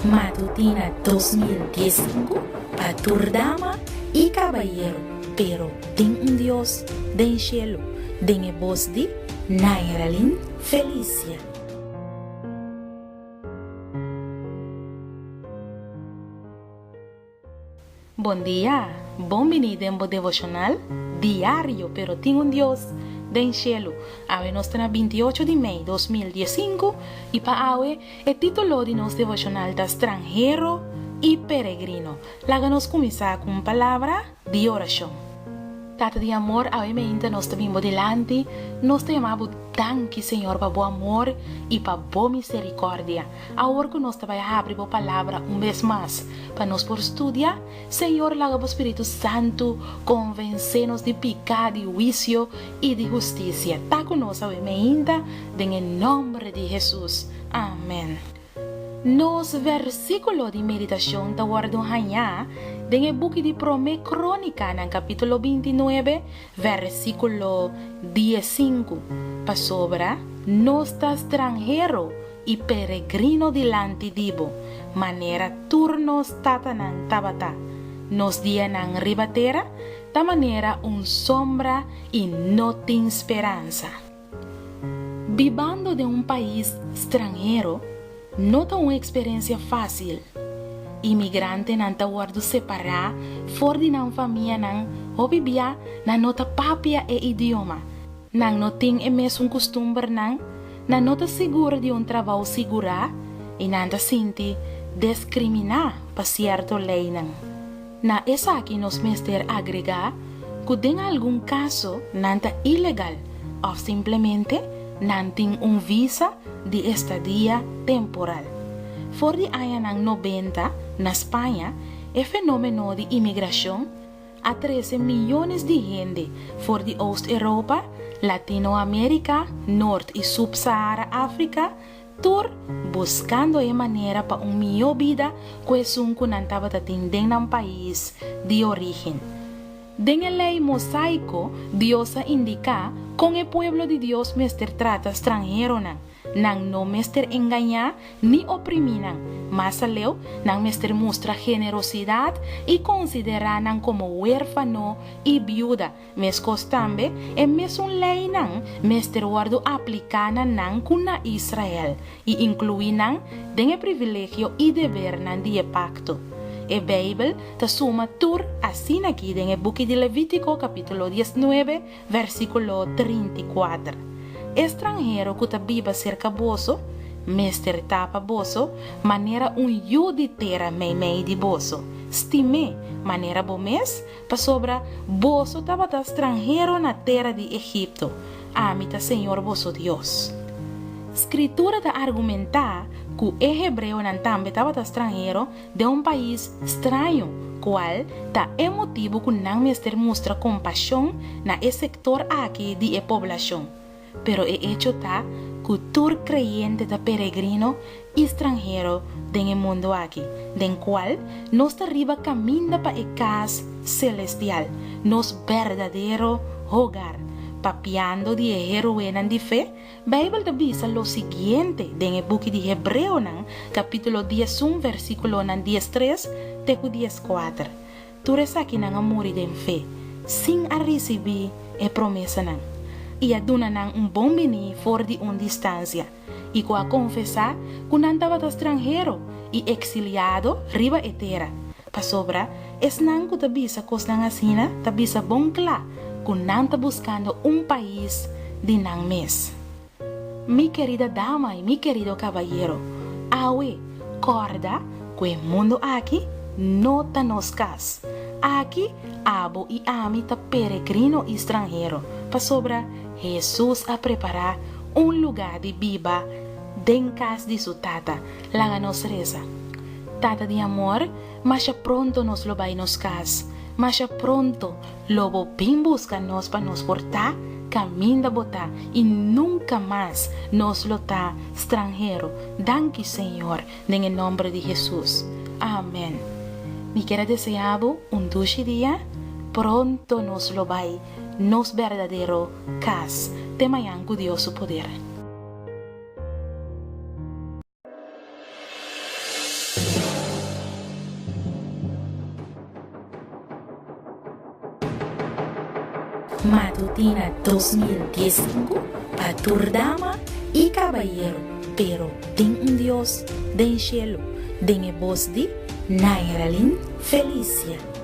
Matutina 2015 pa tur dama i kabayero, pero tin un Dios den shelu, den e bos di Nairalyn Felicia. Bon dia, bon bini den bo devoshonal diario pero tin un Dios den shelu. Awe nos ta na 28 di mei 2015 i pa awe e titulo di nos devoshonal ta Stranhero i Peregrino. Laga nos kuminsá ku un palabra di orashon. Tata di amor, awe meinta nos ta bin bo dilanti, nos ta yama bo danki, Señor, pa bo amor i pa bo misericordia. Awor ku nos ta bai habri bo Palabra un bes mas pa nos por studia, Señor, laga bo Spiritu Santu konvensé nos di piká, di huisio i di hustisia. Ta ku nos awe meinta, den e nòmber di Hesus. Amen. Nos versíkulo di meditashon ta wòrdu hañá den e buki di Promé Krónikanan kapítulo bintinuebe, versíkulo diesinku, Pasobra nos ta stranhero i peregrino dilanti di bo, manera tur nos tatanan tabata. Nos dianan riba tera ta manera un sombra i no tin speransa. Bibando den un pais stranhero no ta un eksperensia fásil. Imigrantenan ta wòrdu separá for di nan famianan, hopi bia nan no ta papia e idioma, nan no tin e mesun kustumbernan, nan no ta sigur di un trabou sigurá i nan ta sinti deskriminá pa sierto leinan. Na esaki nos mester agregá ku den algun kaso nan ta ilegal òf simplemente nan tin un visa di estadia temporal. For di añanan nobenta na Spaña e fenómeno di imigrashon a trese miyones di hende for di Oost-Europa, Latinoamérika, Nort i Sub-Sahara Afrika, Tur buskando e manera pa un mihó bida ku esun ku nan tabata tin den nan pais di orígen. Den e Lei Mosaiko, Dios a indiká kon e pueblo di Dios mester trata stranheronan. Nan no mester engañá ni oprimí nan. Mas aleu, nan mester mustra generosidat i konsiderá nan komo huérfano i biuda, Meskos tambe, e mesun leinan mester wòrdu apliká na nan ku na Israel, i inkluí nan den e privilegio i debernan di e pakto. E Beibel ta suma tur asin'akí den e buki di Levítiko kapítulo 19, versíkulo 34, E stranhero ku ta biba serka boso mester ta pa boso manera un yu di tera meimei di boso. Stim'é manera bo mes Pasobra boso tabata stranhero na tera di Egipto, ami ta señor boso Dios. Skritura ta argumentá ku e hebreonan tambe tabata stranhero den un pais straño, kual ta e motibu ku nan mester mustra kompashon na e sektor aki di e poblashon. Pero e echo ta ku tur kreyente ta peregrino i stranhero den e mundu aki, den kual nos ta riba kaminda pa e kas selestial, nos berdadero hogar. Papiando di e heroenan di fe, Beibel ta bisa lo siguiente den e buki di Hebreonan, kapítulo 11, versíkulonan 13 te ku 14, Tur esakinan a muri den fe, sin a risibí e promesanan, i a duna nan un bon biní for di un distansia, i ku a konfesá ku nan tabata stranhero i eksiliado riba e tera, pasobra esnan ku ta bisa kosnan asina ta bisa bon kla ku nan ta buskando un pais di nan mes. Mi kerida dama i mi kerido kabayero, awe kòrda ku e mundu aki no ta nos kas. Aki abo i ami ta peregrino i stranhero, pasobra Hesus a prepará un lugá di biba den kas di su Tata. Laga nos resa. Tata di amor, masha pronto nos lo bai nos kas. Masha pronto Lo bo bin buska nos pa nos por ta kaminda bo ta i nunka mas nos lo ta stranhero. Danki Señor den e nomber di Hesus. Amen. Mi kier a desea bo un dushi dia. Pronto nos lo bai nos berdadero kas. Te mañan ku Dios su poder. Matutina 2015 pa tur dama i kabayero, pero tin un Dios den shelu, den e bos di Nairalyn Felicia.